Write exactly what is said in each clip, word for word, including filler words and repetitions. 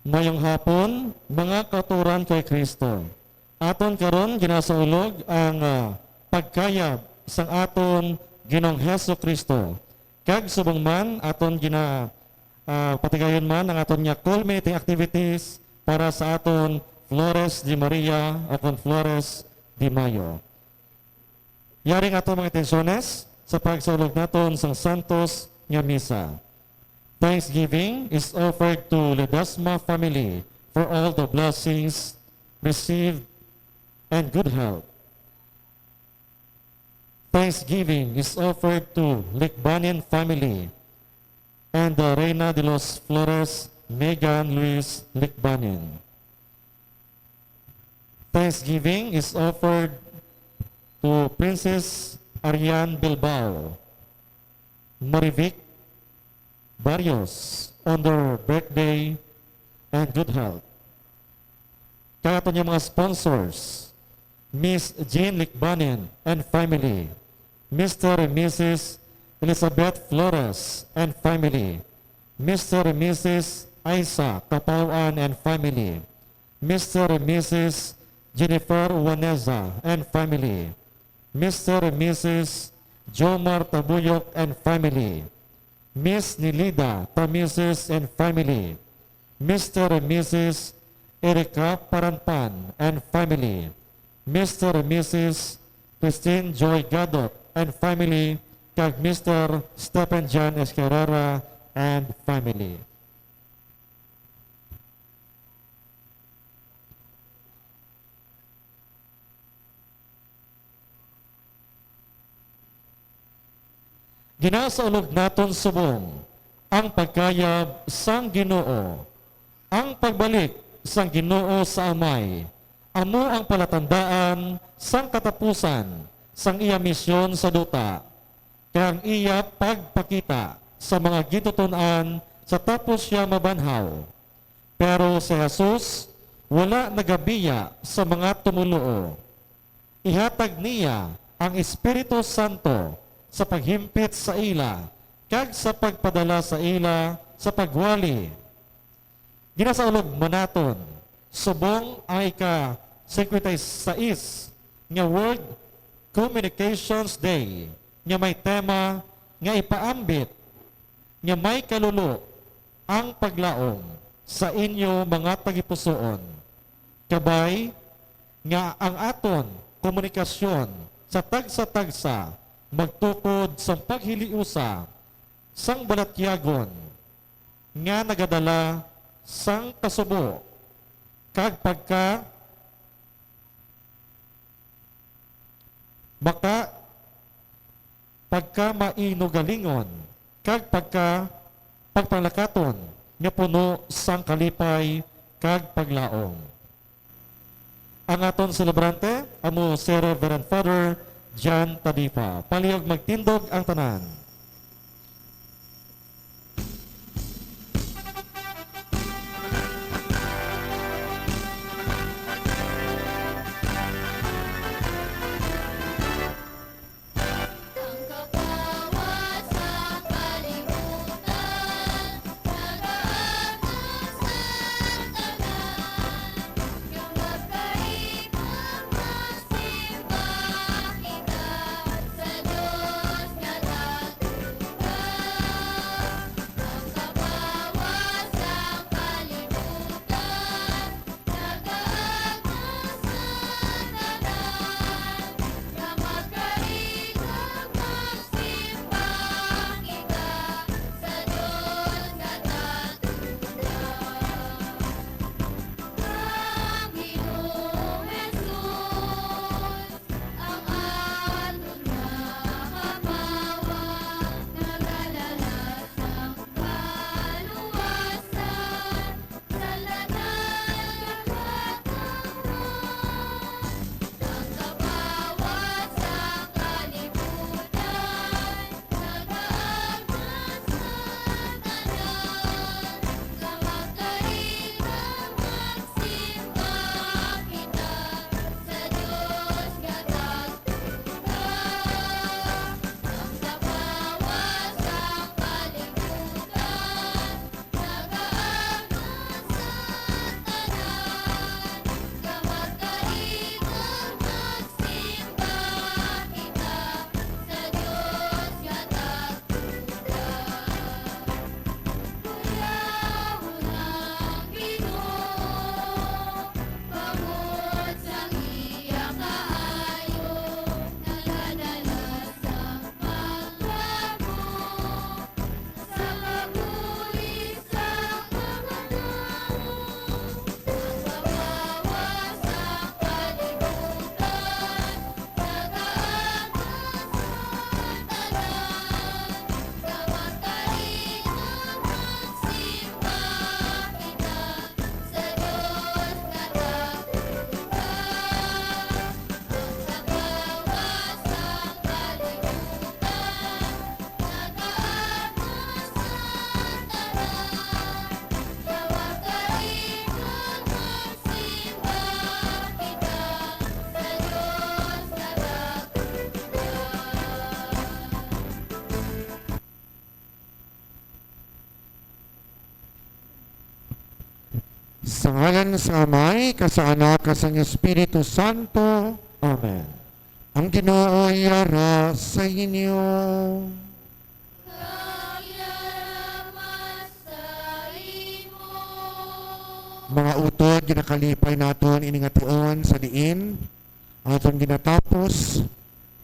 Mayong hapon, mga kauturan kay Kristo. Aton karon ginasaulog ang, ah, pagkayab sang aton Ginoong Jesu-Cristo. Kag subong man aton gina-, ah, patigayon man ang aton nga culminating activities para sa aton Flores de Maria o kon Flores de Mayo. Yari nga aton mga intensyones sa pagsaulog naton sang santos nga misa. Thanksgiving is offered to Ledesma family for all the blessings received and good health. Thanksgiving is offered to Licbanin family and the Reina de los Flores, Megan Luis Licbanin. Thanksgiving is offered to Princess Arian Bilbao, Marivic Barrios on their birthday and good health. Kag aton nga mga sponsors, Miss Jean Licbanin and family, Mister and Missus Elizabeth Flores and family, Mister and Missus Aiza Capauan and family, Mister and Missus Jennifer Waneza and family, Mister and Missus Jomar Tabuyok and family, Miss Nilida Tamises and family, Mister and Missus Erica Paranpan and family, Mister and Missus Christine Joy Gadot and family, kag Mister Stephen John Escarrera and family. Ginasaulog naton subong ang pagkayab sang Ginoo. Ang pagbalik sang Ginoo sa Amay amo ang palatandaan sang katapusan sang iya misyon sa duta, kag ang iya pagpakita sa mga gintuton-an sa tapos sia mabanhaw. Pero si Jesus wala nagabiya sa mga tumoluo. Ihatag niya ang Espiritu Santo sa paghimpit sa ila kag sa pagpadala sa ila sa pagwali. Ginasaulog man naton subong ang ika-singkwenta y sais nga World Communications Day nga may tema nga ipaambit nga may kalolo ang paglaom sa inyo mga tagipusoon. Kabay nga ang aton komunikasyon sa tagsa-tagsa magtukod sang paghiliusa sang balatyagon nga nagadala sang kasubo kag pagka maka-, pagkamainugalingon, kag pagka-, pagpanglakaton nga puno sang kalipay kag paglaom. Ang aton selebrante amo si Reverend Father John Tadipa. Palihog magtindog ang tanan. Pangalan sa Amay, kag sa Anak, kag sang Espiritu Santo. Amen. Ang Ginoo yara sa inyo. Mga utod, ginakalipay naton ini nga tion sa diin aton ginatapos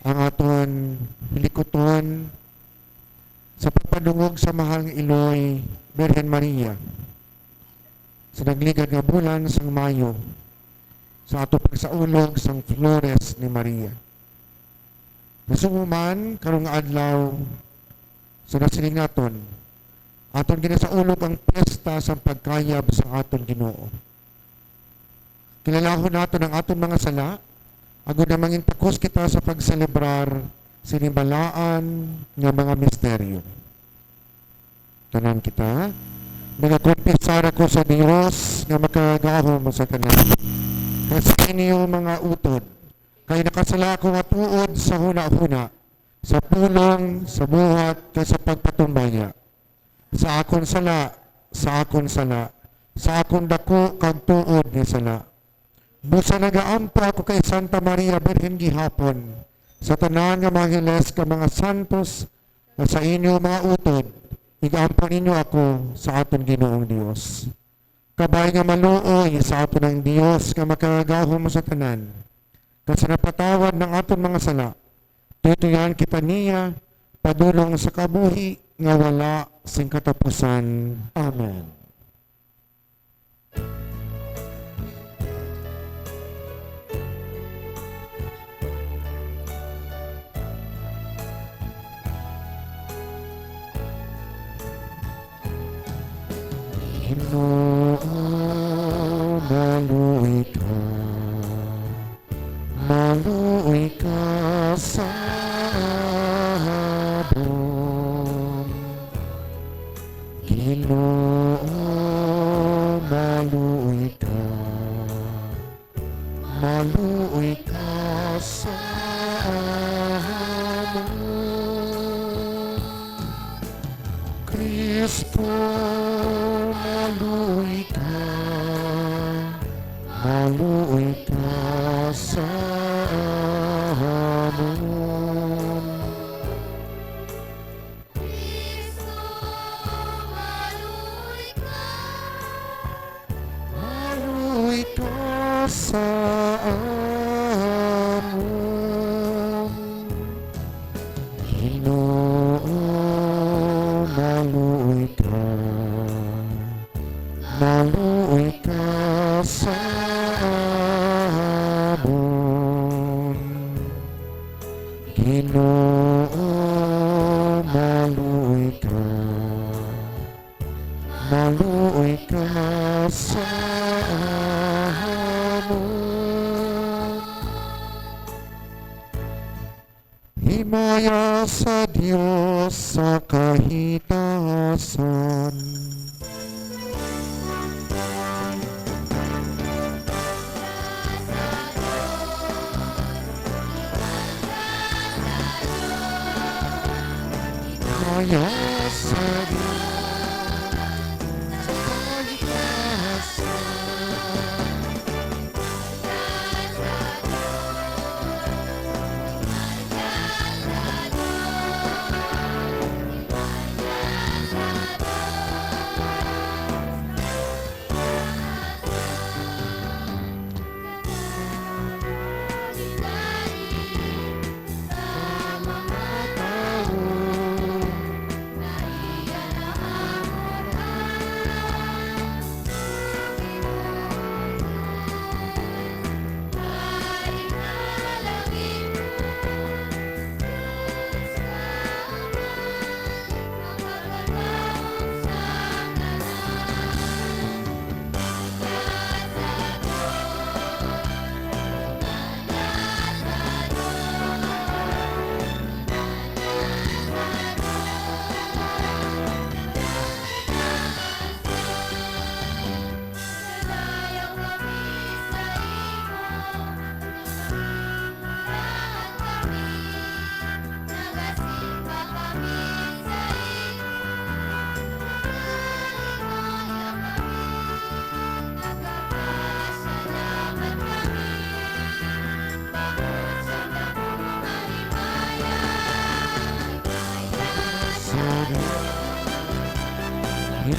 ang aton hilikuton sa pagpadungog sa mahal nga iloy, Birhen Maria, sa nagligad nga bulan sang Mayo, sa ato pagsaulog sang Flores ni Maria. Nasubo man karong nga adlaw sa nasiling naton, aton ginasaulog ang piyesta sang pagkayab sang aton Ginoo. Kilalahon naton ang aton mga sala, agod nga mangintakos kita sa pagselebrar sini balaan nga mga misteryo. Tanan kita. Nagakonfesar ako sa Dios nga makagahom sa tanan, kag sa inyo mga utod, kay nakasala ako nga tuod sa hunahuna, sa pulong, sa buhat, kag sa pagpatumbaya. Sa akon sala, sa akon sala, sa akon daku kag tuod nga sala. Busa nagaampo ako kay Santa Maria Birhen gihapon, sa tanan nga mga angeles kag mga santos, nga sa inyo mga utod, igampo ninyo ako sa aton Ginoong Dios. Kabay nga maluoy sa aton ang Dios nga makagagahom sa tanan, kag sa napatawad ng aton mga sala, tutuyan kita niya padulong sa kabuhi nga wala sing katapusan. Amen. Ginoo, maluoy ka, maluoy ka sa amon. Ginoo, maluoy ka, maluoy ka sa amon. Cristo, maluoy ka, maluoy ka sa amon. Cristo, maluoy ka, maluoy ka sa amon. Ginoo, maluoy ka, maluoy ka sa amon. Ginoo, maluoy ka, maluoy ka sa amon. Himaya sa Dios sa kahitasan. Himaya sa Dios sa kahitasan.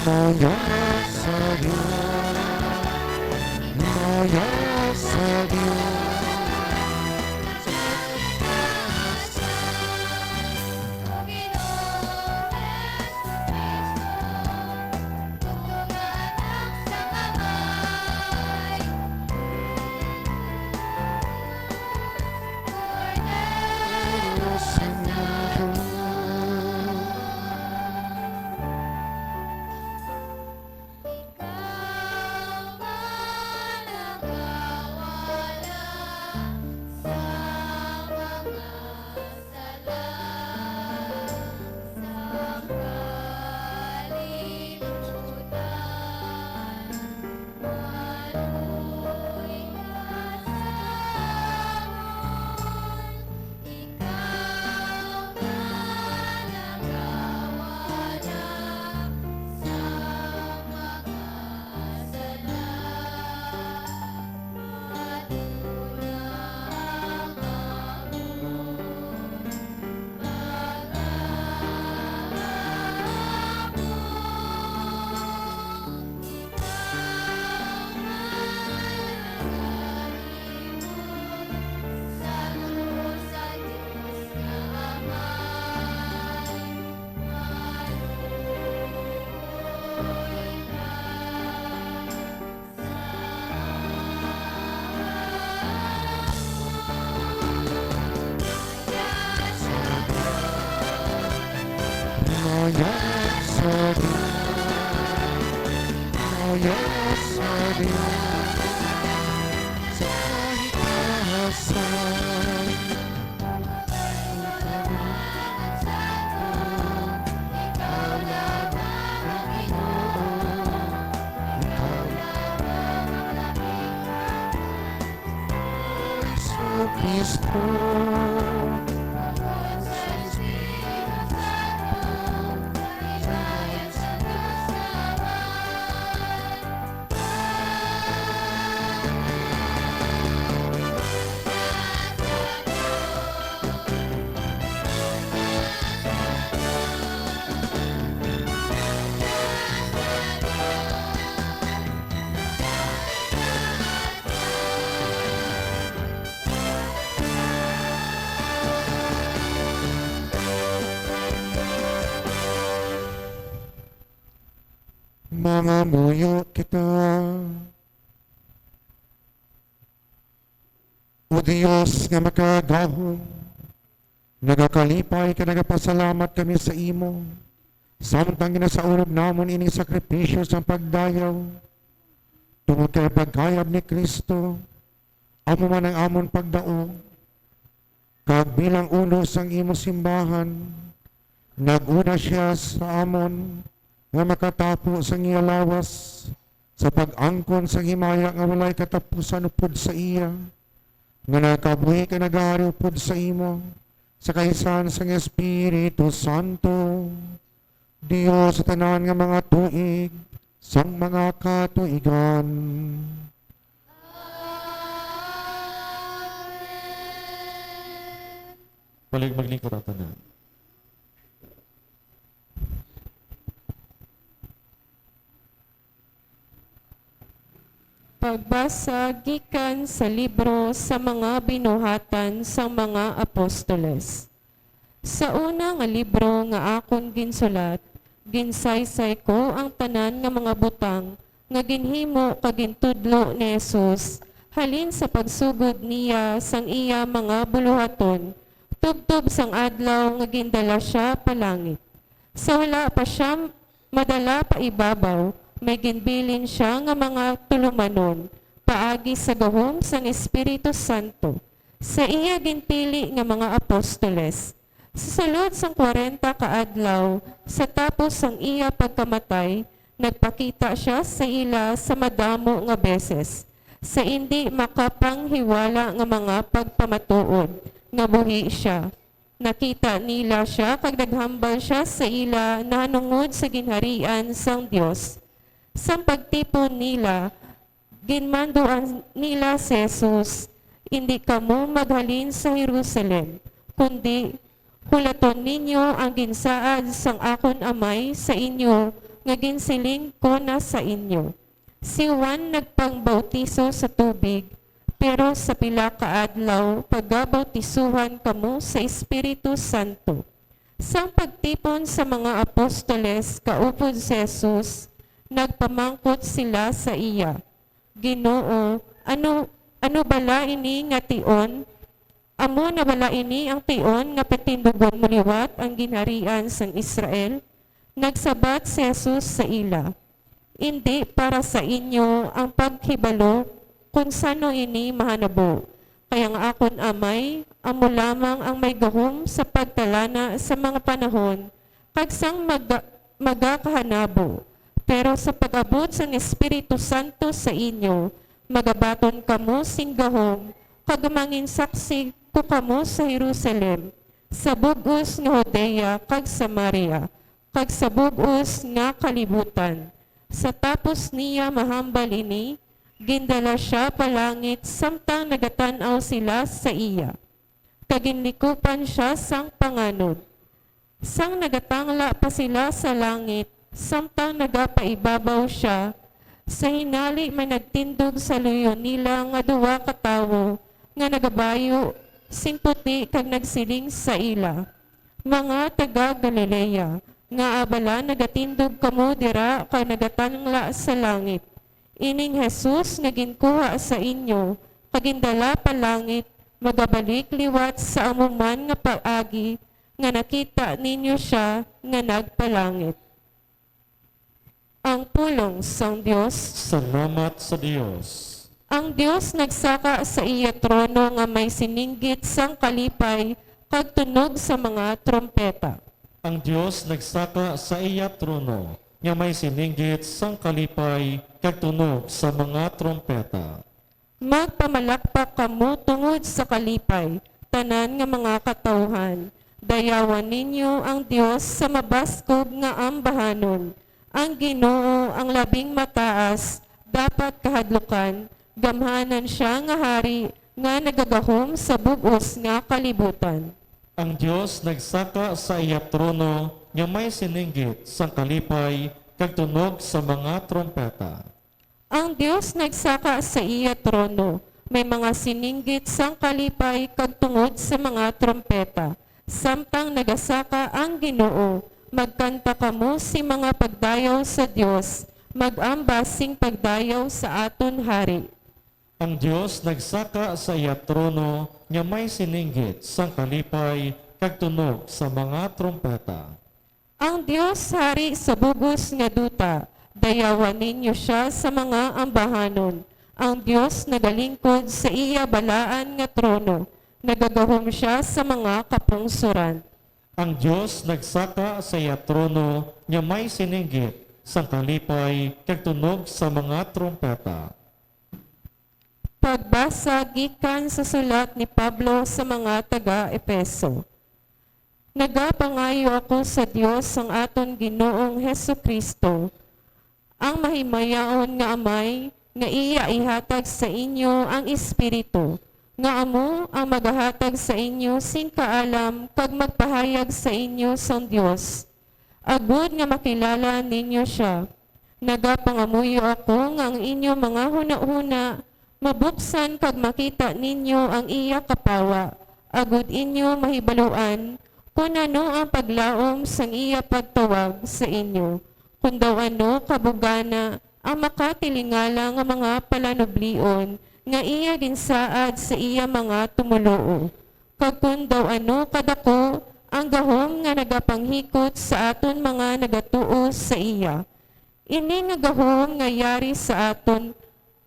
Maya sa Dios, maya sa Dios. Mangamuyo kita. O Dios nga makagagahom, nagakalipay kag nagapasalamat kami sa imo, samtang ginasaulog namon ining sakripisyo sang pagdayaw, tungod kay pagkayab ni Cristo, amo man ang amon pagdaog, kag bilang ulo sang imo simbahan, nag-una sia sa amon nga makatapo sang iya lawas sa pag-angkon sang himaya nga walay katapusan upod sa iya, nga nagakabuhi kag nagahari upod sa imo, sa kaisahan sang Espiritu Santo, Dios sa tanan nga mga tuig sang mga katuigan. Amen. Balik maglingkod ang tanan. Pagbasa gikan sa libro sa mga Binuhatan sang mga Apostoles. Sa una nga libro nga akon ginsulat, ginsaysay ko ang tanan nga mga butang nga ginhimo kag gintudlo ni Jesus halin sa pagsugod niya sang iya mga buluhaton, tubtob sang adlaw nga gindala sia pa langit. Sa wala pa sia madala pa ibabaw, may ginbilin sia nga mga tulumanon paagi sa gahom sang Espiritu Santo, sa iya ginpili nga mga apostoles. Sa sulod sang kwarenta ka adlaw sa tapos sang iya pagkamatay, nagpakita sia sa ila sa madamo nga beses, sa indi makapanghiwala nga mga pagpamatuod nga buhi sia. Nakita nila sia kag naghambal sia sa ila nahanungod sa ginharian sang Dios. Sang pagtipon nila, ginmanduan nila si Jesus, "Indi kamo maghalin sa Jerusalem, kundi hulaton ninyo ang ginsaad sang akon Amay sa inyo nga ginsiling ko na sa inyo. Si Juan nagpangbautiso sa tubig, pero sa pila ka adlaw pagabautisuhan kamo sa Espiritu Santo." Sang pagtipon sa mga apostoles kaupod si Jesus, nagpamangkot sila sa iya, "Ginoo, ano, ano bala ini nga tion? Amo na bala ini ang tion nga patindugon mo liwat ang ginharian sang Israel?" Nagsabat si Jesus sa ila, "Indi para sa inyo ang paghibalo kon sano ini mahanabo, kay ang akon Amay amo lamang ang may gahom sa pagtalana sa mga panahon kag sang maga-, magakahanabo. Pero sa pag-abot sang Espiritu Santo sa inyo, magabaton kamo sing gahom, kag manginsaksi ko kamo sa Jerusalem, sa bug-os nga Judea kag Samaria, kag sa bug-os nga kalibutan." Sa tapos niya mahambal ini, gindala sia pa langit samtang nagatan-aw sila sa iya, kag ginlikupan sia sang panganod. Sang nagatangla pa sila sa langit, samtang nagapaibabaw sia, sa hinali may nagtindog sa luyo nila nga duha ka tawo nga nagabayo sing puti kag nagsiling sa ila, "Mga taga-Galilea, ngaa bala nagatindog kamo dira kag nagatangla sa langit? Ining Jesus nga ginkuha sa inyo kag gindala pa langit, magabalik liwat sa amo man nga paagi nga nakita ninyo sia nga nagpalangit." Ang pulong sang Dios. Salamat sa Dios. Ang Dios nagsaka sa iya trono nga may sininggit sang kalipay kag tunog sa mga trompeta. Ang Dios nagsaka sa iya trono nga may sininggit sang kalipay kag tunog sa mga trompeta. Magpamalakpak kamo tungod sa kalipay, tanan nga mga katawuhan. Dayawan ninyo ang Dios sa mabaskog nga ambahanon. Ang Ginoo, ang Labing Mataas, dapat kahadlukan, gamhanan sia nga Hari nga nagagahom sa bug-os nga kalibutan. Ang Dios nagsaka sa iya trono nga may sininggit sang kalipay kag tunog sa mga trompeta. Ang Dios nagsaka sa iya trono, may mga sininggit sang kalipay kag tungod sa mga trompeta. Samtang nagasaka ang Ginoo, magkanta kamo sing mga pagdayaw sa Dios, mag-amba sing pagdayaw sa aton Hari. Ang Dios nagsaka sa iya trono nga may sininggit sang kalipay kag tunog sa mga trompeta. Ang Dios Hari sa bug-os nga duta, dayawan ninyo sia sa mga ambahanon. Ang Dios nagalingkod sa iya balaan nga trono, nagagahom sia sa mga kapungsoran. Ang Dios nagsaka sa iya trono nga may sininggit sang kalipay kag tunog sa mga trompeta. Pagbasa gikan sa sulat ni Pablo sa mga taga-Efeso. Nagapangayo ako sa Dios, ang aton Ginoong Jesu-Cristo, ang mahimayaon nga Amay, nga iya ihatag sa inyo ang Espiritu, nga amo ang magahatag sa inyo sing kaalam kag magpahayag sa inyo sang Dios, agod nga makilala ninyo sia. Nagapangamuyo ako nga ang inyo mga hunahuna mabuksan kag makita ninyo ang iya kapawa, agod inyo mahibaluan kon ano ang paglaom sang iya pagtawag sa inyo, kon daw ano kabugana ang makatilingala nga mga palanublion nga iya ginsaad sa iya mga tumoluo, kag kon daw ano kadako ang gahom nga nagapanghikot sa aton mga nagatuo sa iya. Ini nga gahom nga yari sa aton,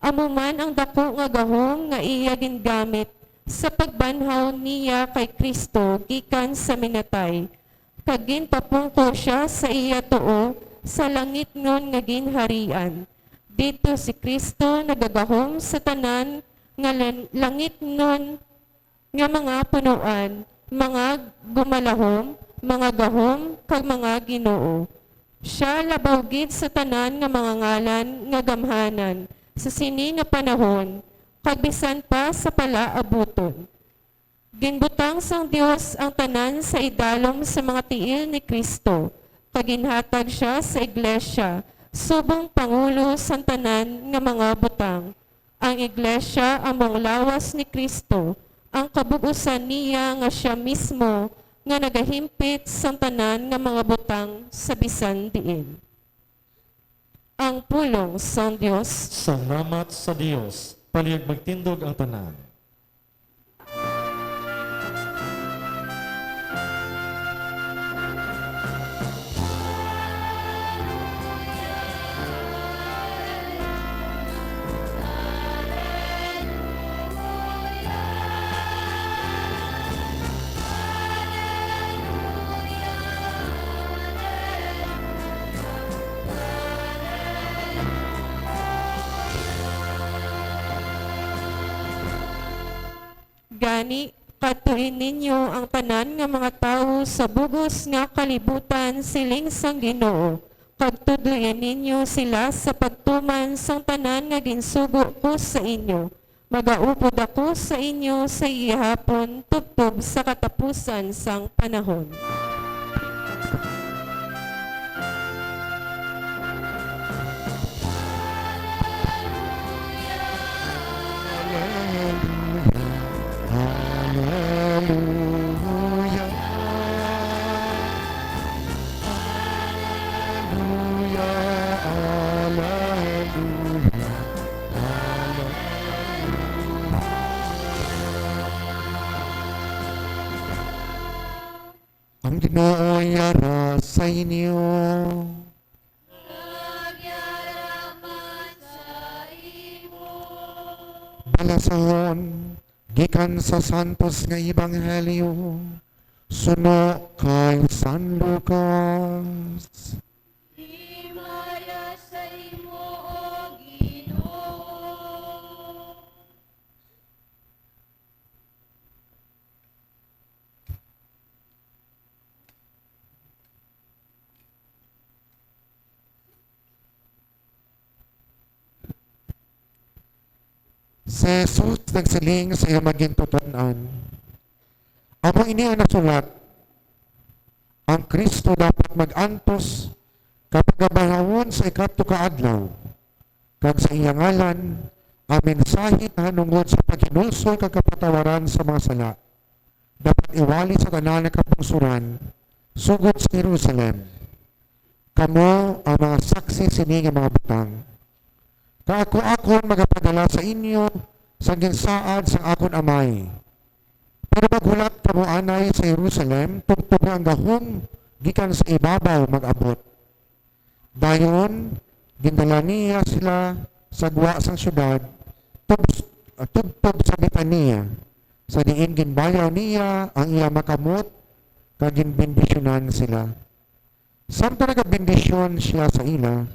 amo man ang daku nga gahom nga iya gingamit sa pagbanhaw niya kay Cristo gikan sa minatay, kag ginpapungko sia sa iya tuo sa langitnon nga ginharian. Didto si Cristo nagagahom sa tanan nga lan-, langitnon nga mga punoan, mga gumalahom, mga gahom, kag mga ginoo. Sia labaw gid sa tanan nga mga ngalan nga gamhanan sa sini nga panahon, kag bisan pa sa palaabuton. Ginbutang sang Dios ang tanan sa idalom sa mga tiil ni Cristo, kag ginhatag sia sa iglesia subong pangulo sang tanan nga mga butang. Ang iglesia amo ang lawas ni Cristo, ang kabug-usan niya nga sia mismo nga nagahimpit sang tanan nga mga butang sa bisan diin. Ang pulong sang Dios. Salamat sa Dios. Palihog magtindog ang tanan. Gani, kadtoi ninyo ang tanan nga mga tawo sa bug-os nga kalibutan, siling sang Ginoo, kag tudloi ninyo sila sa pagtuman sang tanan nga ginsugo ko sa inyo. Magaupod ako sa inyo sa gihapon tubtob sa katapusan sang panahon. Hallelujah, hallelujah, hallelujah, hallelujah. Ang Ginoo yara sa inyo. Kag yara man sa imo. Balasahon gikan sa Santos nga Ebanghelyo suno kay San Lucas. Himaya sa imo, O Ginoo. Si Jesus nagsiling sa iya mga gintuton-an, "Amo ini ang nasulat, ang Cristo dapat mag-antos kag pagabahawon sa ikatlo ka adlaw, kag sa iya ngalan ang mensahe nahanungod sa paghinulsol kag kapatawaran sa mga sala dapat iwali sa tanan nga kapungsoran sugod sa Jerusalem. Kamo ang mga saksi sini nga mga butang. Kag ako akon magapadala sa inyo sang ginsaad sang akon Amay. Pero maghulat kamo anay sa Jerusalem, tubtob nga ang gahom gikan sa ibabaw mag-abot." Dayon, gindala niya sila sa gwa sang siyudad, tub-, tubtob sa Betania, sa diin ginbayaw niya ang iya mga kamot, kag ginbendisyonan sila. Samtang nagabendisyon sia sa ila,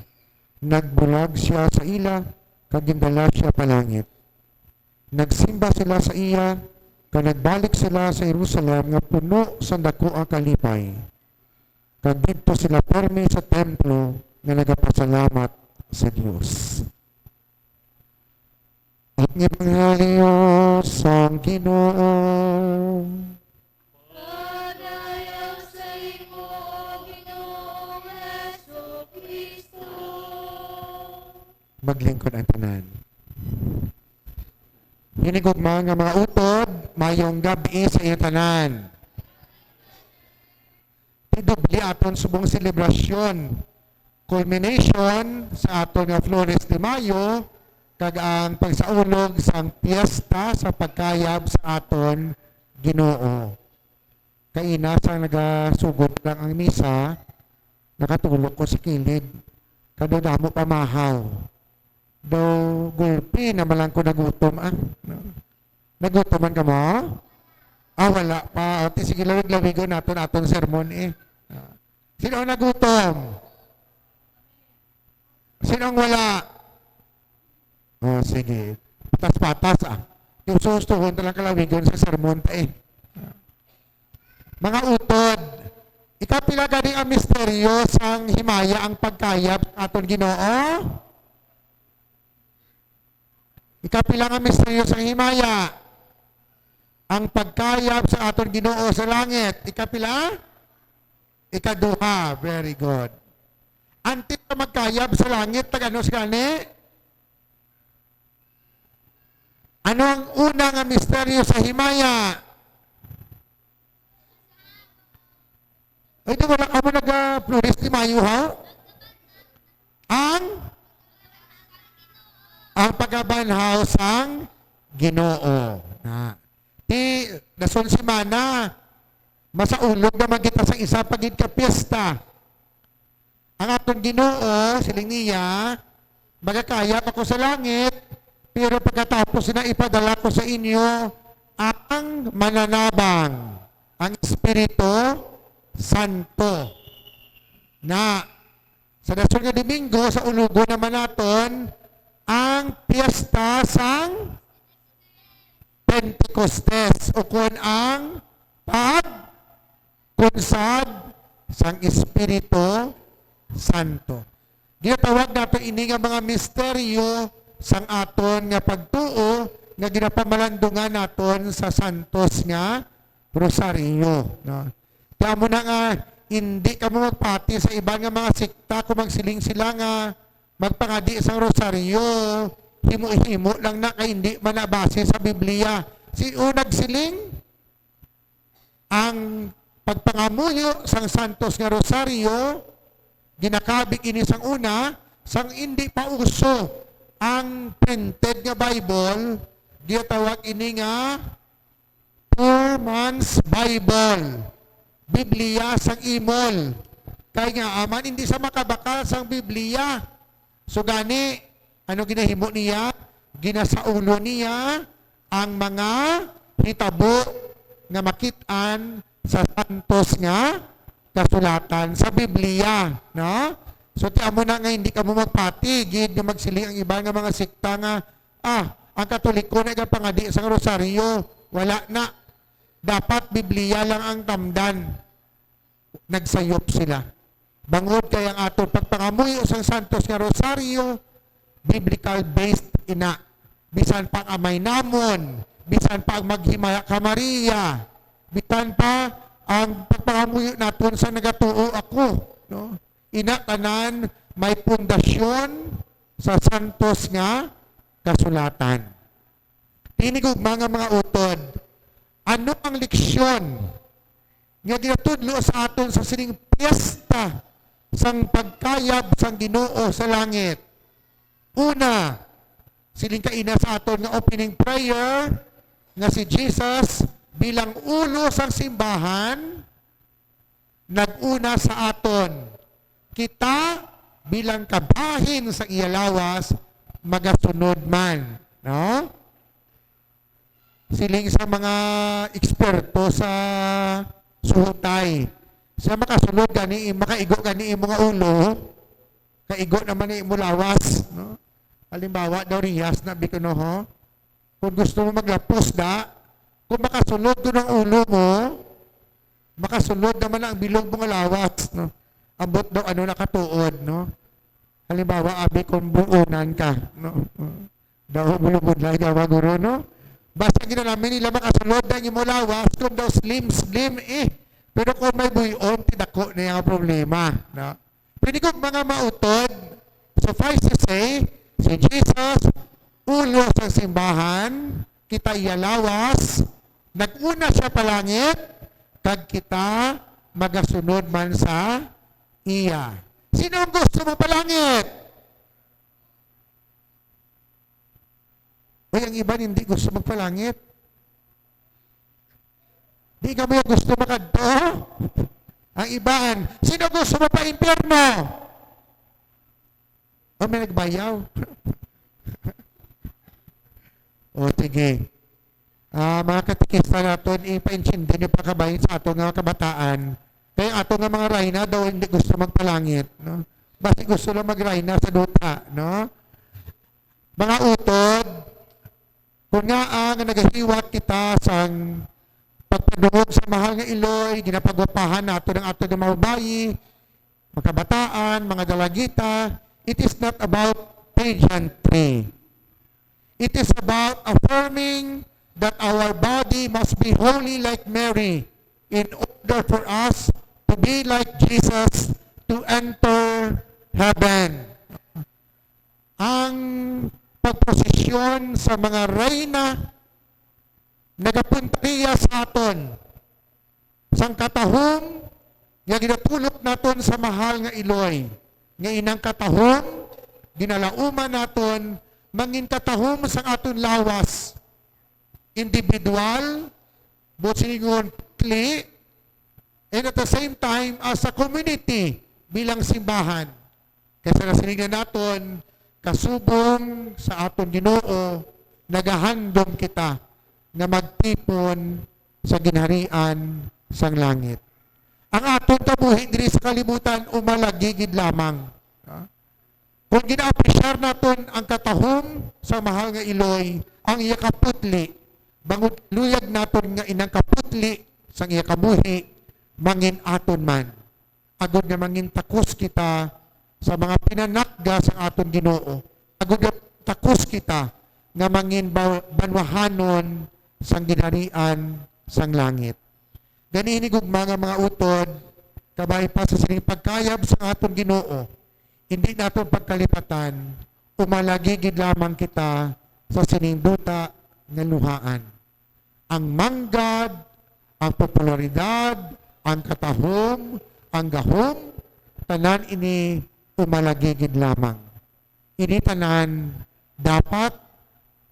nagbulag sia sa ila, kag gindala sia palangit. Nagsimba sila sa iya, kag nagbalik sila sa Jerusalem nga puno sang daku nga kalipay. Kag didto sila pirme sa templo nga nagapasalamat sa Dios. Ang Ebanghelyo sang Ginoo. Padayon sa imo, O Ginoong Jesu-Cristo. Maglingkod ang tanan. Hinigugma nga mga utod, mayong gab-i sa inyo tanan. Ti doble aton subong selebrasyon, culmination sa aton nga Flores de Mayo, kag ang pagsaulog sang piyesta sa pagkayab sa aton Ginoo. Kaina sang nagasugod lang ang misa, nakatulog ko sa kilid. Kay daw damo pa mahaw. Daw gulpi na man lang ko nagutom, ah. No? Nagutom man ka mo? Ah, wala pa. O, ti, sige, lawig-lawigon naton aton sermon, eh. Ah. Sino ang nagutom? Sino ang wala? Ah, sige. Patas-patas, ah. Yung sustuhon talang kalawigon sa sermon ta, eh. Ah. Mga utod, ikapila gani ang misteryo sang himaya ang pagkayab sa aton Ginoo? Ikapila nga misteryo sang himaya? Ang pagkayab sa aton Ginoo sa langit. Ikapila? Ikaduha, very good. Antes na magkayab sa langit, nag-ano sila ni? Ano ang una nga misteryo sa himaya? Ay, di wala ka mo nag-, ah, Flores de Mayo, ha? Ang? Ang pagkabanhaw sang Ginoo. Na. Ti, dason semana, masaulog naman kita sa isa pa gid ka piyesta. Ang aton Ginoo, siling niya, "Magakayab ako sa langit, pero pagkatapos na ipadala ko sa inyo ang mananabang, ang Espiritu Santo." Na, sa dason nga Domingo, sa ulugon naman naton ang piyesta sang Pentecostes, ukon ang pag-, kunsad sang Espiritu Santo. Ginatawag nato ini nga mga misteryo sang aton nga pagtuo nga ginapamalandungan naton sa santos nga rosaryo, no? Kaya mo na nga, hindi kamo magpati sa iban nga mga sekta kung magsiling sila nga magpangadi sang rosaryo, himo-himo lang na kay hindi man nabase sa Biblia. Sino nagsiling? Ang pagpangamuyo sang santos nga rosaryo, ginakabig ini sang una, sang hindi pa uso ang printed nga Bible, ginatawag ini nga Poor Man's Bible, Biblia sang imol. Kay nga, aman hindi sa makabakal sang Biblia. So gani, ano ginahimo niya? Ginasaulo niya ang mga hitabo nga makit-an sa santos nga kasulatan sa Biblia, no? So, ti amo na nga hindi kamo magpati gid nga magsiling ang iban nga mga sekta nga, "Ah, ang Katoliko na gapangadi sang rosaryo." Wala na. Dapat Biblia lang ang tamdan. Nagsayop sila. Bangod kay ang aton pagpangamuyo sang santos nga rosaryo, biblical based ina. Bisan pa ang Amay Namon, bisan pa ang Maghimaya ka Maria, bisan pa ang pagpangamuyo naton sa nagatuo ako, no? Ina tanan may pundasyon sa santos nga kasulatan. Tinigugma nga mga utod, ano ang leksyon nga ginatudlo sa aton sa sining piyesta sang pagkayab sang Ginoo sa langit? Una, siling kaina sa aton nga opening prayer, nga si Jesus bilang ulo sang simbahan, nag-una sa aton. Kita bilang kabahin sang iya lawas, magasunod man, no? Siling sa mga eksperto sa suhutay, sa makasulod gani, makaigo gani imo nga ulo, kaigo naman ni imo lawas, no? Halimbawa daw, riyas na, biko, no, ho? Kung gusto mo maglapos, da, kung makasulod ko ng ulo mo, makasulod naman ang bilog mo nga lawas, no? Ambot daw ano nakatuod, no? Halimbawa, abi, kung buonan ka, no? Daw bulubod lang yawa, guro, no? Basta ginalamin nila makasulod ang imo lawas, kung daw slim, slim, eh. Pero kung may buyon, tidako na yung problema, no? Pwede ko mga mautod, suffice to say, si Jesus, ulo sa simbahan, kita iya lawas, nag-una siya palangit, kag kita magasunod man sa iya. Sino ang gusto mo palangit? Uy, ang iban hindi gusto magpalangit. Di kamo gusto makadto? Ang iban, sino gusto mo pa impyerno? O, may nagbayaw. O, sige. Ah, mga katekista naton, ipaintindi niyo pa kabahin sa aton nga kabataan. Kay aton nga mga rayna daw hindi gusto magpalangit, no? Basi gusto lang magrayna sa duta, no? Mga utod, kung nga, ah, nga nagahiwat kita sang pagpadungog sa mahal nga iloy, ginapagwapahan nato ng ato nga mga babayi, mga kabataan, mga dalagita, it is not about pageantry. It is about affirming that our body must be holy like Mary in order for us to be like Jesus to enter heaven. Ang pagprosesyon sa mga reyna nagapunta niya sa aton sang katahom nga ginatulok naton sa mahal nga Iloy, nga inang katahom ginalauman naton mangin katahom sang aton lawas, individual, buot silingon, putli, and at the same time as a community bilang simbahan. Kay sa nasiling na naton, kasubong sa aton Ginoo, nagahandom kita nga magtipon sa ginharian sang langit. Ang aton kabuhi diri sa kalibutan umalagi gid lamang. Ha? Kung gina-appreciate naton ang katahom sa mahal nga Iloy, ang iya kaputli, bangod luyag naton nga inang kaputli sang iya kabuhi, mangin aton man. Agod nga mangin takos kita sa mga pinanakga sang aton Ginoo, agod nga takos kita nga mangin ba-, banwahanon sang ginharian sang langit. Gani, hinigugma nga mga utod, kabay pa sa sining pagkayab sang aton Ginoo, hindi naton pagkalipatan, umalagi gid lamang kita sa sining duta nga luhaan. Ang manggad, ang popularidad, ang katahom, ang gahom, tanan ini umalagi gid lamang. Ini tanan dapat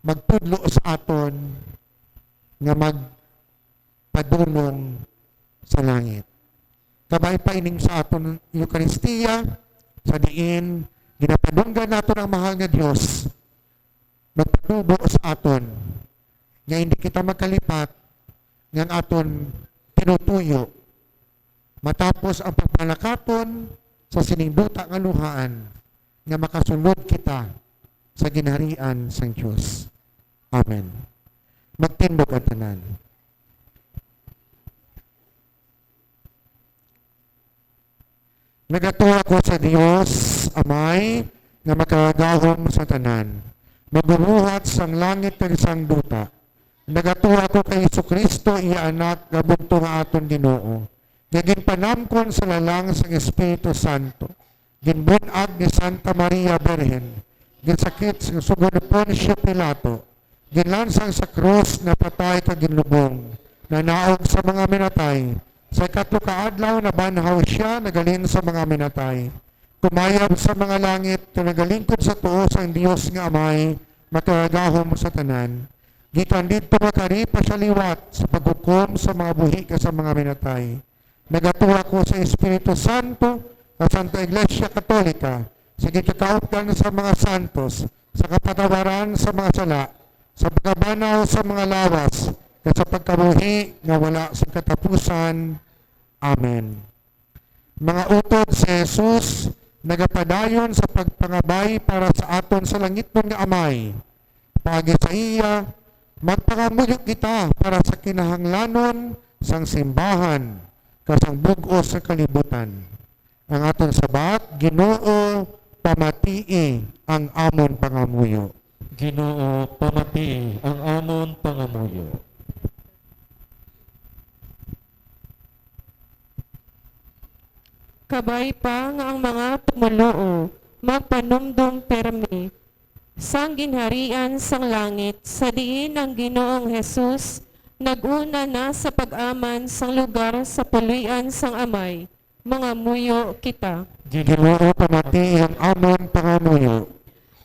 magtudlo sa aton nga magpadulong sa langit. Kabay pa ining sa aton Eukaristiya, sa diin ginapadunggan naton ang mahal nga Dios, magpatubo sa aton nga hindi kita magkalipat nga ang aton tinutuyo matapos ang pagpanakaton sa sining duta nga luhaan, nga makasulod kita sa ginharian sang Dios. Amen. Magtindog ang tanan. Nagatuo ako sa Dios, Amay, nga makagagahom sa tanan, magbubuhat sang langit kag sang duta. Nagatuo ako kay Jesu-Cristo, iya Anak, nga bugtong nga aton Ginoo, nga ginpanamkon sa lalang sang Espiritu Santo, ginbun-ag ni Santa Maria Birhen, ginsakit sa sugo ni Poncio Pilato, ginlansang sa krus, napatay kag ginlubong, nanaog sa mga minatay, sa ikatlo ka adlaw nabanhaw sia, naghalin sa mga minatay, kumayab sa mga langit, kag nagalingkod sa tuo sang Dios nga Amay, makagagahom sa tanan. Gikan didto magkari pa sia liwat sa paghukom sa mga buhi kag sa mga minatay. Nagatuo ako sa Espiritu Santo, sa Santa Iglesia Katolika, sa ginakakaupdan sa mga santos, sa kapatawaran sa mga sala, sa pagkabanaw sa mga lawas, kag sa pagkabuhi nga wala sing katapusan. Amen. Mga utod, si Jesus nagapadayon sa pagpangabay para sa aton sa langitnon nga Amay. Paagi sa iya, magpangamuyo kita para sa kinahanglanon sang simbahan kag sang bug-os nga kalibutan. Ang aton sabat: Ginoo, pamatii ang amon pangamuyo. Ginoo, pamatii ang amon pangamuyo. Kabay pa nga ang mga tumoluo magpanumdom pirme sang ginharian sang langit, sa diin ang Ginoong Jesus nag-una na sa pag-aman sang lugar sa puloy-an sang Amay. Mangamuyo kita. Ginoo, pamatii ang amon pangamuyo.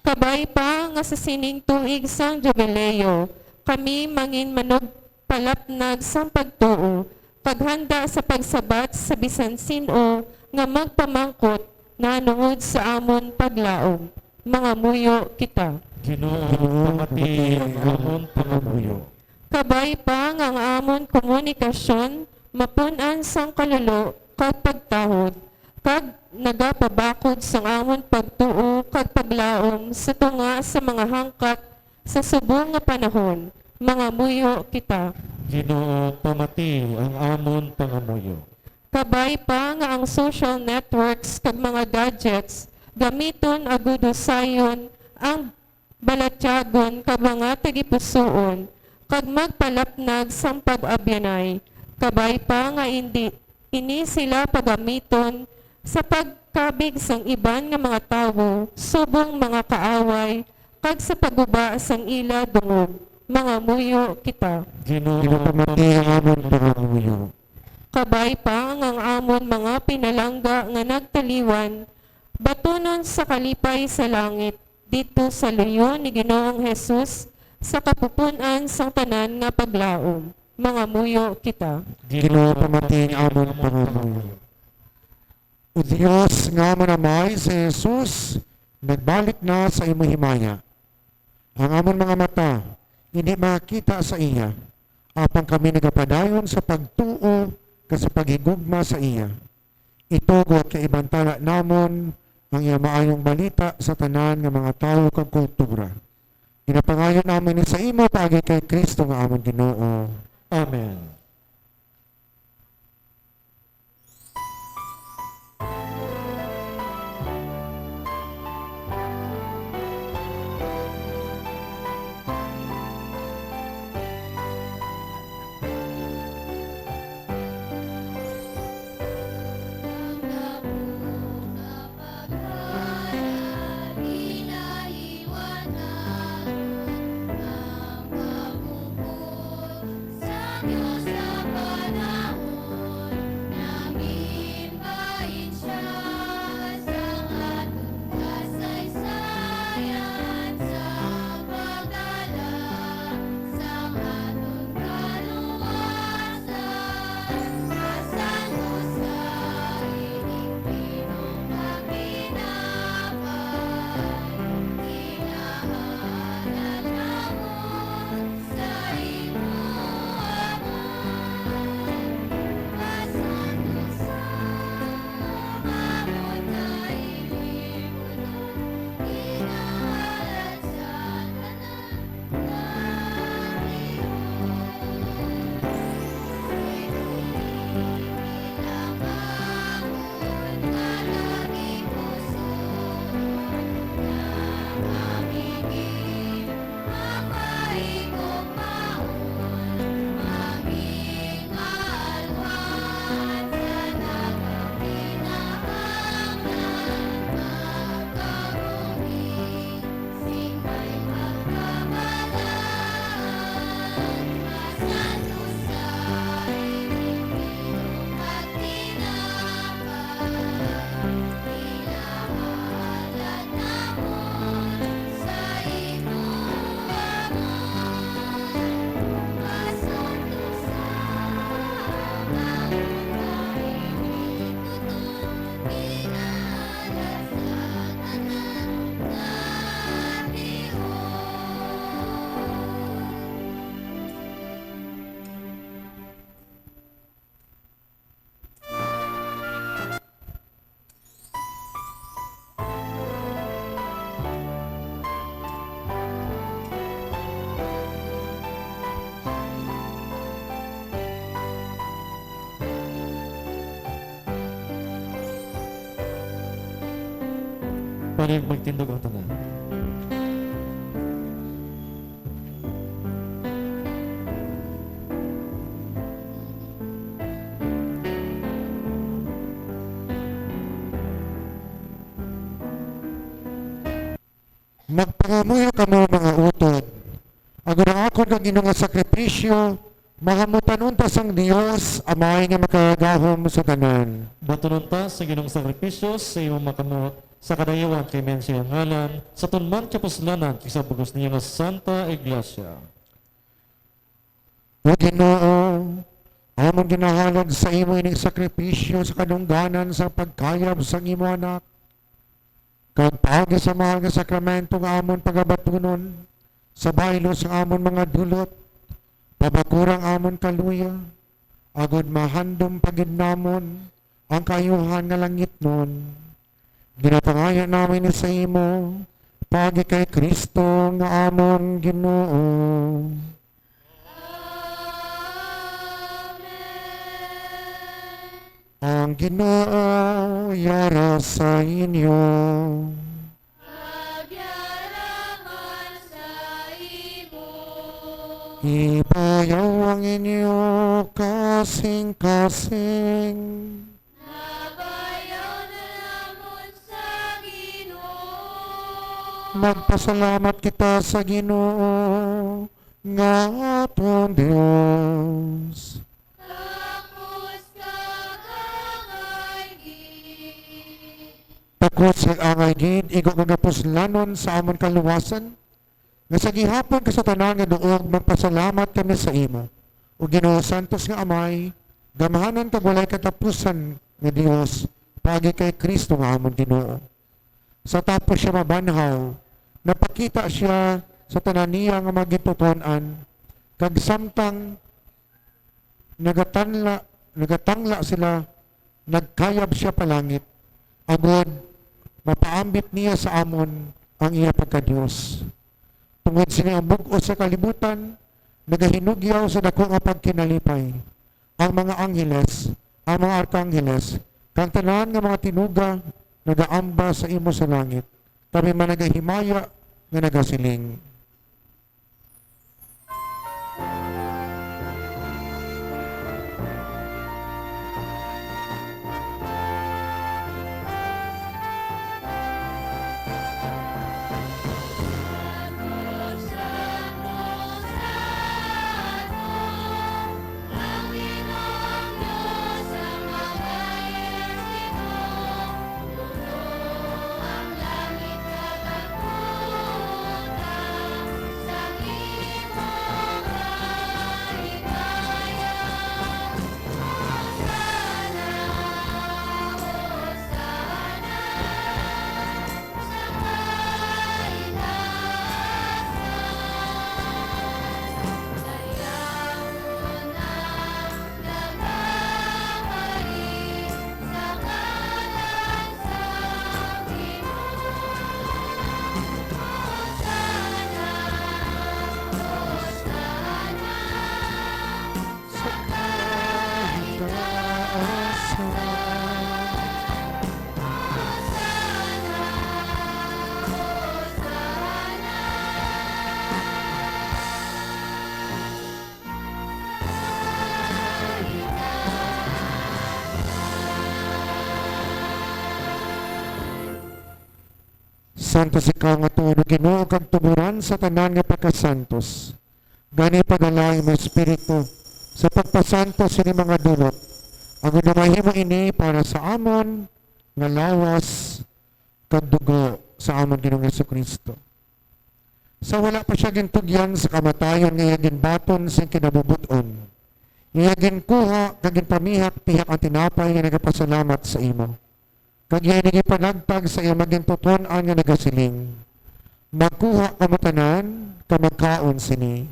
Kabay pa nga sa sining tuig sang Jubileo, kami mangin manugpalapnag sang pagtuo, kag handa sa pagsabat sa bisan sin-o nga magpamangkot nahanungod sa amon paglaom. Mangamuyo kita. Ginoo, pamatii ang amon pangamuyo. Kabay pa nga ang amon komunikasyon mapun-an sang kalulo kag pagtahod, kag nagapabakod sang amon pagtuo kag paglaom sa tunga sa mga hangkat sa subong nga panahon. Mangamuyo kita. Ginoo, pamatii ang amon pangamuyo. Kabay pa nga ang social networks kag mga gadgets gamiton agud husayon ang balatyagon kag mga tagipusoon, kag magpalapnag sang pag-abyanay, kabay pa nga indi, ini sila pagamiton sa pagkabig sang iban nga mga tawo subong mga kaaway, kag sa pagguba sang ila dungog. Mangamuyo kita. Ginoo, ginapamati ang amon pangamuyo. Kabay pa nga ang amon mga pinalangga nga nagtaliwan, batunon sa kalipay sa langit, didto sa luyo ni Ginoong Jesus, sa kapupun-an sang tanan nga paglaom. Mangamuyo kita. Ginoo, pamati ang amon pangamuyo. O Dios nga amon Amay, si Jesus nagbalik na sa imo himaya. Ang amon mga mata indi makakita sa iya, apang kami nagapadayon sa pagtuo kag sa paghigugma sa iya. Itugot kag ibantala namon ang iya maayong balita sa tanan nga mga tawo kag kultura. Ginapangayo namon ini sa imo paagi kay Cristo nga amon Ginoo. Amen. Pwede magtindog ang tanan. Magpangamuyo kamo, mga utod, agod ang akon kag inyo nga sakripisyo mahamutan unta sang Dios Amay nga makagagahom sa tanan. Batunon ta sa Ginoong sakripisyo sa imo makamot, sa kadayuhan kay Mensi ang ngalan, sa tunman kapuslanan kag sa bug-os niya nga Santa Iglesia. O Ginoo, amon ginahalad sa imo ining sakripisyo sa kadungganan sang pagkayab sang imo Anak, kag paagi sa mahal nga sakramento nga amon pagabatunon sa baylo sang amon mga dulot, pabakura ang amon kaluya, agod mahandom pa gid namon ang kaayuhan nga langitnon. Ginapangayo namon ini sa imo, paagi kay Cristo nga amon Ginoo. Amen. Ang Ginoo yara sa inyo. Agyara man sa imo. Iba Ayaw ang inyo kasing-kasing. Nabayaw na namon sa Ginoo. Magpasalamat kita sa Ginoo nga aton Dios. Takos kag angay gid. Takos kag angay gid, igo nga kapuslanon sa amon kaluwasan, nga sa gihapon kag sa tanan nga duog magpasalamat kami sa imo, O Ginoo, santos nga Amay, gamhanan kag walay katapusan nga Dios, paagi kay Cristo nga amon Ginoo. Sa tapos sia mabanhaw, napakita sia sa tanan niya nga mga gintuton-an, kag samtang nagatanla, nagatangla sila, nagkayab sia pa langit, agod mapaambit niya sa amon ang iya pagka-Dios. Tungod sini ang bug-os sa kalibutan nagahinugyaw sa daku nga pagkinalipay. Ang mga angheles, ang mga arkangheles, kag tanan nga mga tinuga nagaamba sa imo sa langit. Kami man nagahimaya nga nagasiling. Santos ikaw nga tuod, O Ginoo, kag tuboran sa tanan nga pagkasantos. Gani, padala ang imong Espiritu sa pagpasantos sini mga dulot, agod nga mahimo ini para sa amon nga lawas kag dugo sa amon Ginoong Jesu-Cristo. Sa wala pa sia gintugyan sa kamatayon nga iya ginbaton sing kinabubot-on, iya ginkuha kag ginpamihak-pihak ang tinapay nga nagapasalamat sa imo, kag iya ini ginpanagtag sa iya mga gintuton-an nga nagasiling, "Magkuha kamo tanan kag magkaon sini,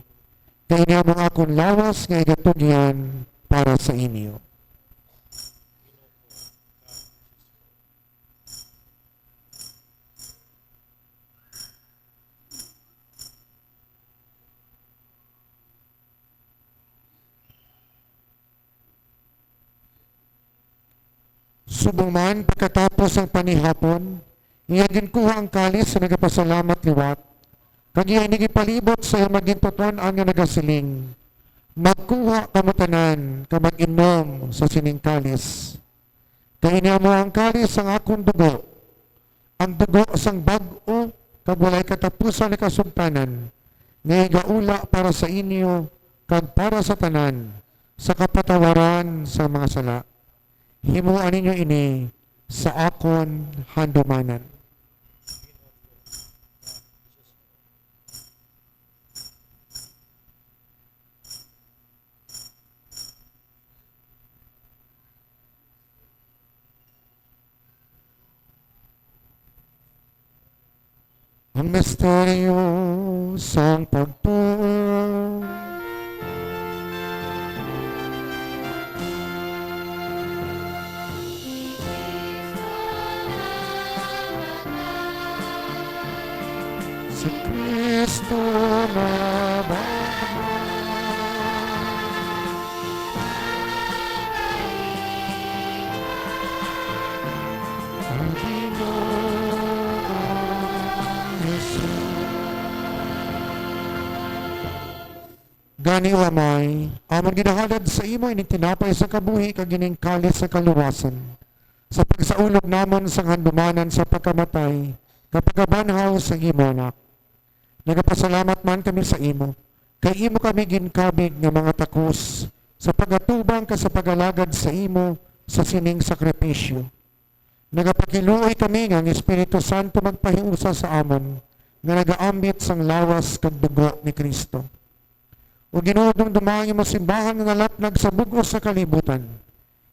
kay ini amo ang akon lawas nga igatugyan para sa inyo." Subong man, pagkatapos sang panihapon, iya ginkuha ang kalis sa nagapasalamat liwat, kag iya ini ginpalibot sa iya mga gintuton-an nga nagasiling, "Magkuha kamo tanan kag mag-inom sa sining kalis, kay ini amo ang kalis sang akon dugo, ang dugo sang bag-o kag walay katapusan nga kasugtanan, nga igaula para sa inyo kag para sa tanan sa kapatawaran sa mga sala. Himoa ninyo ini sa akon handumanan." Ang misteryo sang pagtuo. Si Cristo nabanhaw. Ang Ginoong Jesus. Ani, O Amay, amon ginahalad sa imo ining tinapay sa kabuhi kag ining kalis sa kaluwasan, sa pagsaulog namon sang handumanan sa pagkamatay kag pagkabanhaw sang imo Anak. Nagapasalamat man kami sa imo, kay imo kami ginkabig nga mga takos sa pagatubang kag sa pag-alagad sa imo sa sining sakripisyo. Nagapakiluoy kami nga ang Espiritu Santo magpahiusa sa amon nga nagaambit sang lawas kag dugo ni Cristo. O Ginoo, dumduma ang imong simbahan nga nalapnag sa bug-os nga kalibutan.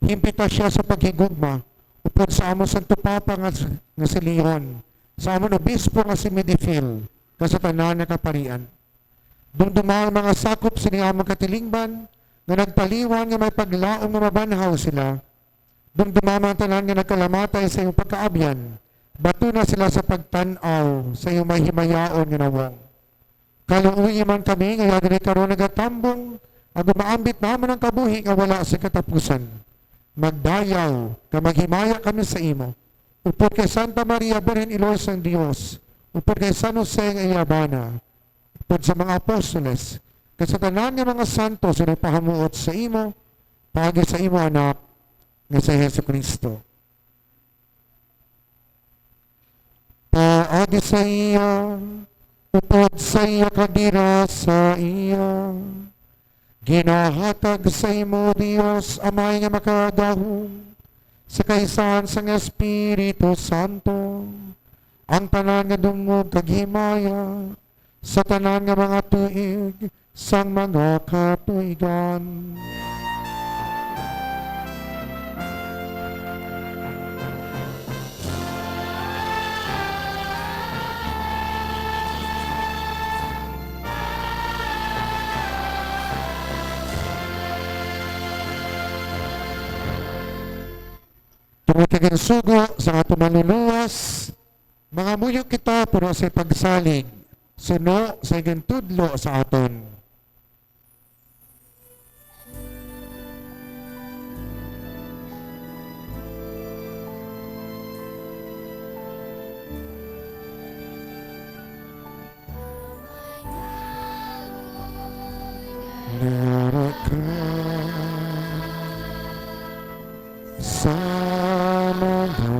Himpita sia sa paghigugma upod sa amon Santo Papa nga, nga si Leon, sa amon Obispo nga si Medifil, kag sa tanan nga kaparian. Dumduma ang mga sakop sini amon katilingban nga nagpaliwan nga may paglaom nga mabanhaw sila. Dumduma man ang tanan nga nagkalamatay sa imong pagkaabyan, batuna sila sa pagtan-aw sa imong mahimayaon nga nawong. Kaluoyi man kami nga yadri karon nagatambong, agod maambit namon ang kabuhi nga wala sing katapusan. Magdayaw kag maghimaya kami sa imo, upod kay Santa Maria, Birhen Iloy sang Dios, upod kay San Jose nga iya bana, upod sa mga apostoles, kag sa tanan nga mga santos nga nagpahamuot sa imo, paagi sa imo Anak nga si Jesu-Cristo. Paagi sa iya, upod sa iya, kag dira sa iya, ginahatag sa imo, Dios Amay nga Makagagahom, sa kaisahan sang Espiritu Santo, ang tanan nga dungog kag himaya sa tanan nga mga tuig sang mga katuigan. Tungod kay ginsugo sa aton Manluluwas, mangamuyo kita puno sa pagsalig, suno sa gintudlo sa aton. Nara ka sa mga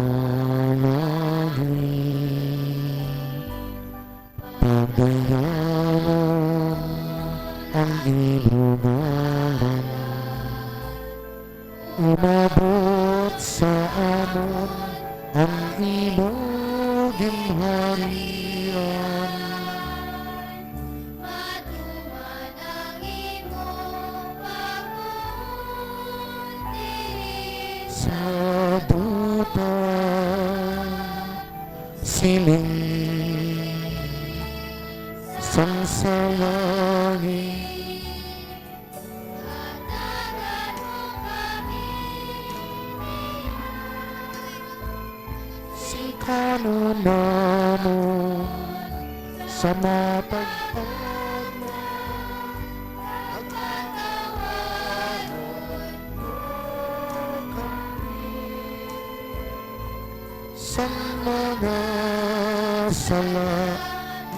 langit, pagdayawan ang imo ngalan. Umabot sa amon ang imo ginharian. Matuman ang imo pagbuot diri sa duta, siling sang sa langit. Sing kanon namon sa matag adlaw, pagpatawaron mo kami sang mga sala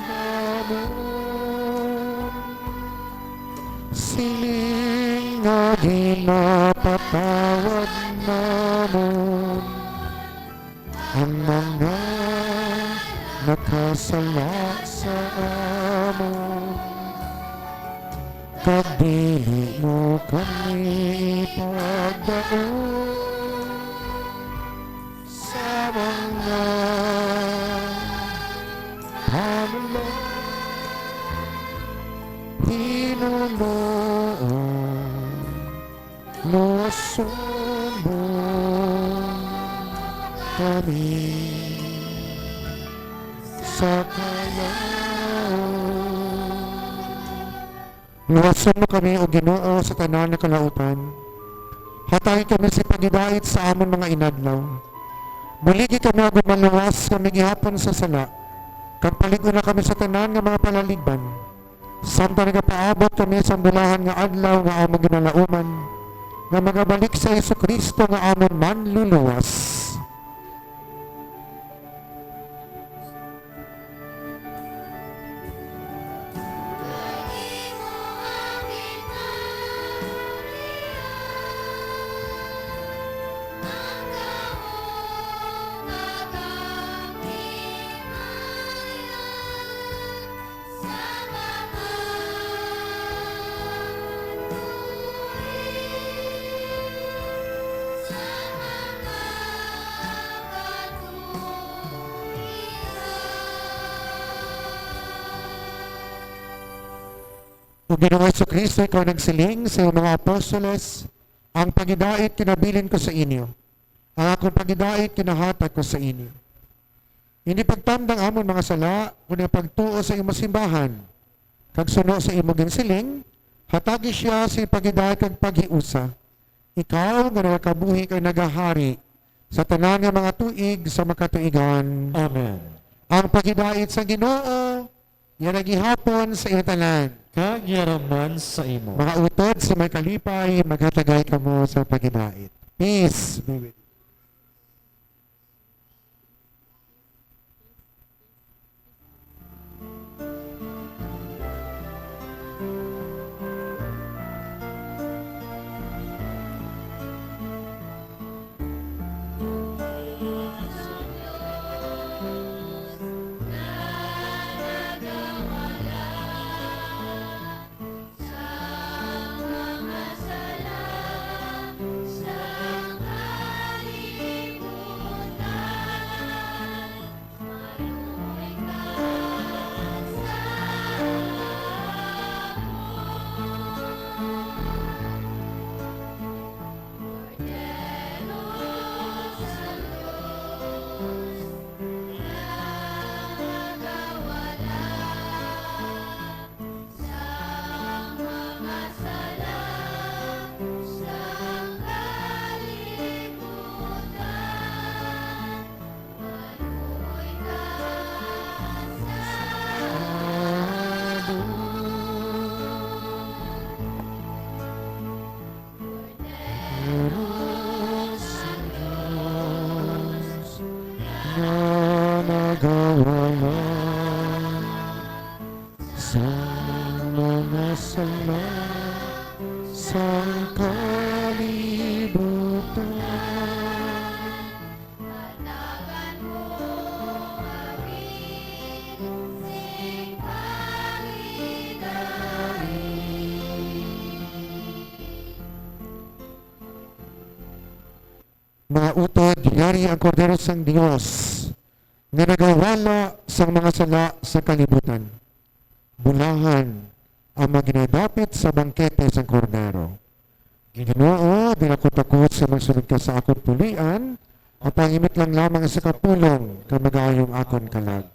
namon, siling nga ginapatawad namon ang mga nakasala sa amon, kag dili mo kami pagdaon sa mga panulay. Hinunoa, luwason mo kami sa kalaut. Luwason mo kami, O Ginoo, sa tanan nga kalautan. Hatagi kami sa paghidait sa amon mga inadlaw. Buligi kami agud maluwas kami gihapon sa sala, kag palig-on na kami sa tanan nga mga palaligban, samtang nagapaabot kami sa bulahan nga adlaw nga amon ginalauman, nga magabalik si Jesu-Cristo nga amon Manluluwas. O Ginoong Jesu-Cristo, ikaw nagsiling sa iyong mga apostoles, "Ang pagidait kinabilin ko sa inyo, ang akong pagidait kinahatag ko sa inyo." Hindi pagtamda ang amon mga sala, kundi ang pagtuo sa imong simbahan, kag suno sa imong ginsiling, hatagi siya sa pagidait kag paghiusa. Ikaw nga nagakabuhi kag nagahari sa tanan nga mga tuig sa makatuigan. Amen. Ang pagidait sa Ginoo, yan ang gihapon sa inyo tanan. Kag yara man sa imo. Mga utod sa may kalipay, maghatagay kamo sa pagidait. Peace be with you. Nga nagawala sa mga sala sang kalibutan. Mga utod, yari ang Kordero sang Dios, nga nagawala sang mga sala sa kalibutan. Bulahan ang mga ginadapit sa bangkete sang Kordero. Ginoo, di ako takos nga magsulod ka sa akon puloy-an, at pangimit lang lamang sa kapulong kag magayo ang akon kalag.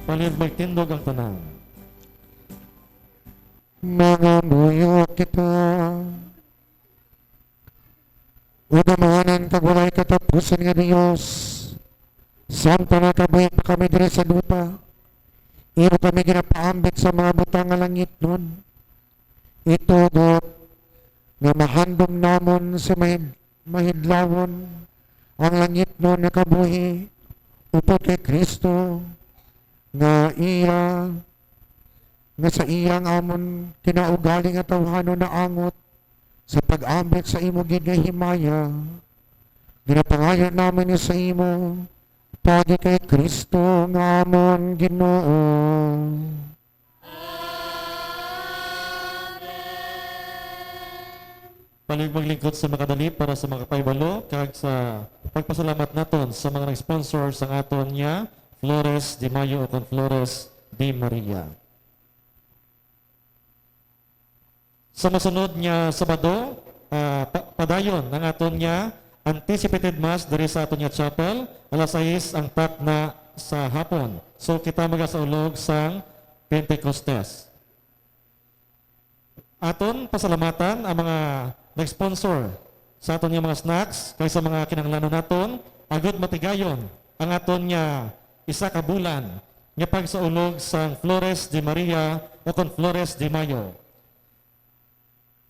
Palihog magtindog ang tanan. Mangamuyo kita. O gamahanan kag walay katapusan nga Dios, samtang nakabuhi pa kami diri sa lupa, imo kami ginapaambit sa mga butang nga langitnon. Itugot nga mahandom namon sa mahid-, mahidlawon ang langitnon nga kabuhi upod kay Cristo, nga iya, nga sa iya ang amon kinaugali nga tawhanon naangot sa pag-ambit sa imo gid nga himaya. Ginapangayo namin ni sa imo, paagi kay Cristo nga amon Ginoo. Palihog maglingkod sa makadali para sa makapahibalo kag sa pagpasalamat naton sa mga nag-sponsor sang aton nga Flores de Mayo o kon Flores de Maria. Sa masunod nga Sabado, ah, pa-, padayon ang aton nga anticipated mass diri sa aton nga chapel, alas sais ang takna sa hapon. So, kita magasaulog sang Pentecostes. Aton pasalamatan ang mga nag-sponsor sa aton nga mga snacks kag sa mga kinahanglanon naton, agud matigayon ang aton nga isa ka bulan nga pagsaulog sang Flores de Maria o kon Flores de Mayo.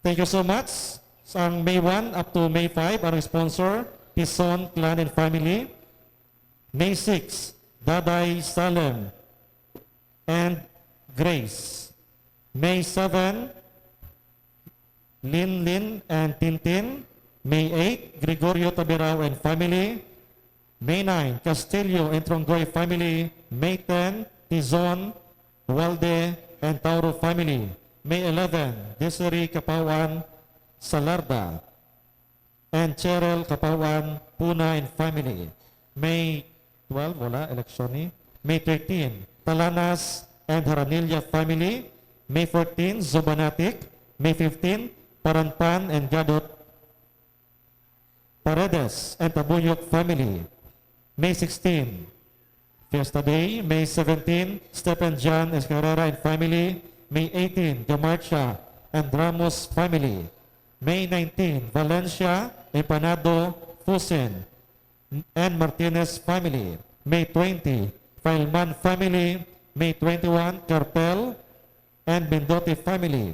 Thank you so much. Sang May one up to May five, ang sponsor, Pison Clan and Family. May six, Daday Salem and Grace. May seven, Lin Lin and Tintin. May eight, Gregorio Tabirao and family. May nine, Castillo and Trongoy family. May ten, Tizon, Walde, and Tauro family. May eleven, Desiree Kapawan Salarda and Cheryl Kapawan Puna and family. May twelve, wala, eleksyon ni. May thirteen, Talanas and Haranilia family. May fourteen, Zobanatic. May fifteen, Paranpan and Gadot Paredes and Tabuyok family. May sixteen, Fiesta Day. May seventeen, Stephen John Escarrera and family. May eighteen, Gamarcha and Ramos family. May nineteen, Valencia, Empanado, Fusen, and Martinez family. May twenty, Fileman family. May twenty-one, Cartel and Mendote family.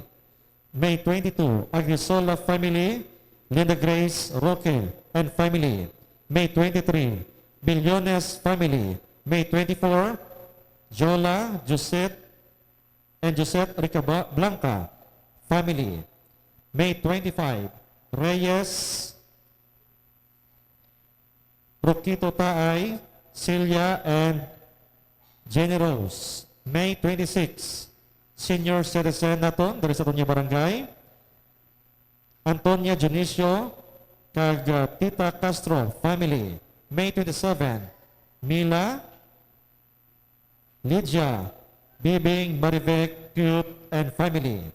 May twenty-two, Agrisola family, Linda Grace Roque and family. May twenty-three, Billones family. May twenty-four, Jola, Josette, and Josette Ricablanca family. May twenty-five, Reyes, Roquito Taay, Celia, and Jenny Rose. May twenty-six, senior citizen naton diri sa aton nga barangay, Antonia Dionisio kag, uh, Tita Castro family. May twenty-seven, Mila, Lydia, Bibing, Marivec, Cute, and family.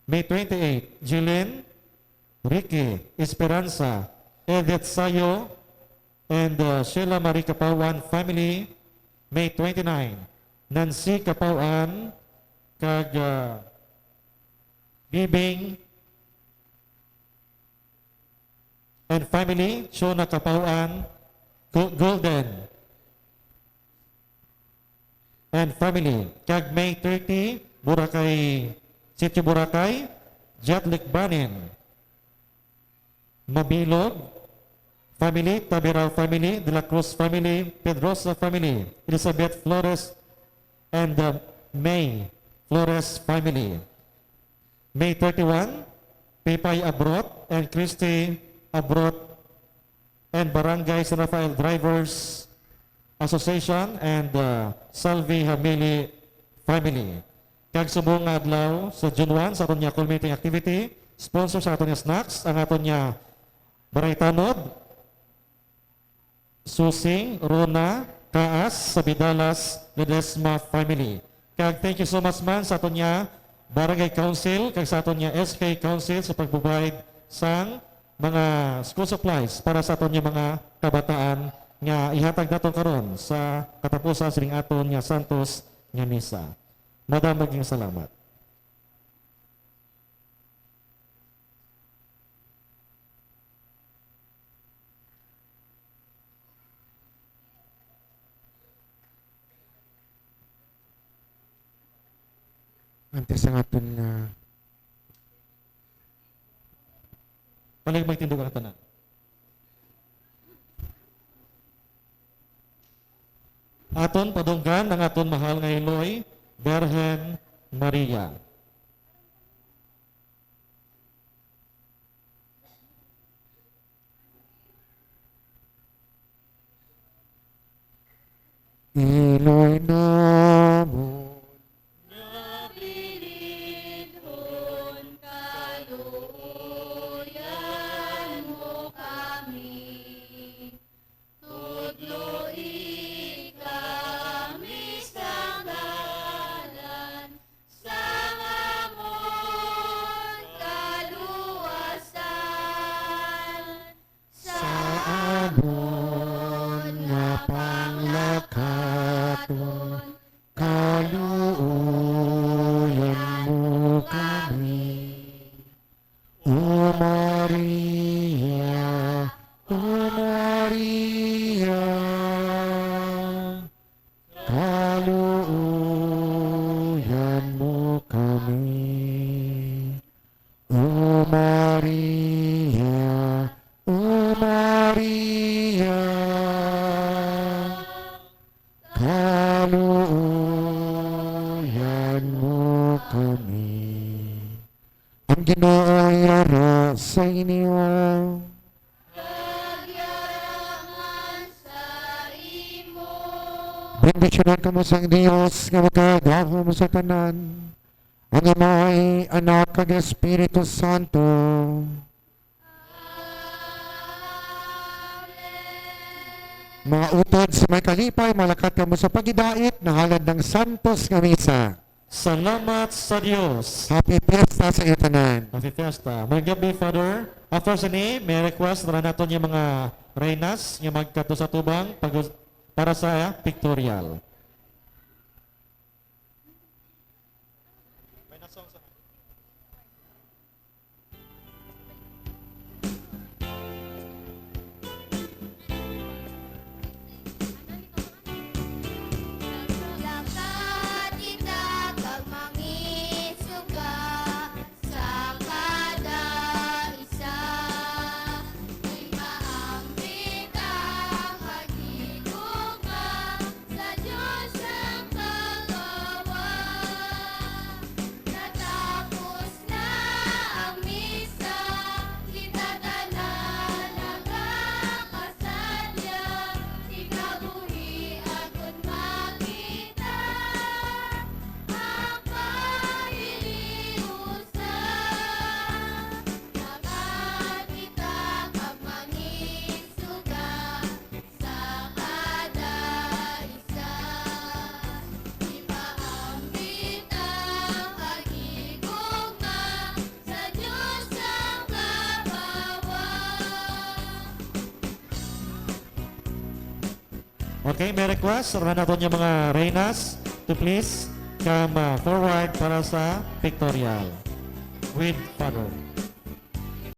May twenty-eight, Jilin, Ricky, Esperanza, Edith Sayo, and, uh, Sheila Marie Kapawan family. May twenty-nine, Nancy Kapawan kag, uh, Bibing and family, Shona Kapawan, Go-, Golden and family. Kag May thirty, Boracay, Sitio Boracay, Jatlik Banin, Mabilog family, Tabirao family, De La Cruz family, Pedrosa family, Elizabeth Flores, and, uh, May Flores family. May thirty-one, Pipay Abrot and Christy Abrot and Barangay San Rafael Drivers Association and, uh, Salvi Hamili family. Kag subong nga adlaw sa June one, sa aton nga culminating activity, sponsor sa aton nga snacks, ang aton nga Baraytanod, Susing, Rona, Kaas, Sabidalas, Ledesma family. Kag thank you so much man sa aton nga Barangay Council kag sa aton nga S K Council sa pag-provide sang mga school supplies para sa aton nga mga kabataan nga ihatag naton karon sa katapusan sining aton nga santos nga misa. Madamo nga salamat. Antes ang aton nga Palig magtindog ang tanan. Aton padunggan ang aton mahal nga Iloy, Birhen Maria. Iloy namon. Nga bilinhon kaluoyan mo kami. Tudloi kami sa ngalan sang amon kaluwasan. Sa amon nga panglakaton, kaluoyan mo kami. O Maria, O Maria, kaluoyan mo kami. O Maria, O Maria, kaluoyan mo kami. Ang Ginoo yara sa inyo. Bendisyunan kamo sang Dios nga makagahom sa tanan, ang Amay, Anak, kag Espiritu Santo. Mga utod sa may kalipay, malakat kamo sa paghidait, nahalad ng santos nga misa. Salamat sa Dios. Happy Fiesta sa inyo tanan. Happy Fiesta. May gabi, Father. After sini, may request na naton yung mga reynas nga magkadto sa tubang pag-, para sa pictorial. Lakat kita kag mangisuga sa kada isa. Ipaambit ang paghigugma sa Dios ang Kagawa. Natapos na ang misa, kita tanan nagakasadya, ikabuhi agud makita ang pagdiliusa. Lakat kita kag mangisuga sa kada isa, ipaambit ang paghigugma sa Dios ang Kagawa. Okay, may request. Sa naton yung mga reynas to please come, uh, forward para sa pictorial with Father.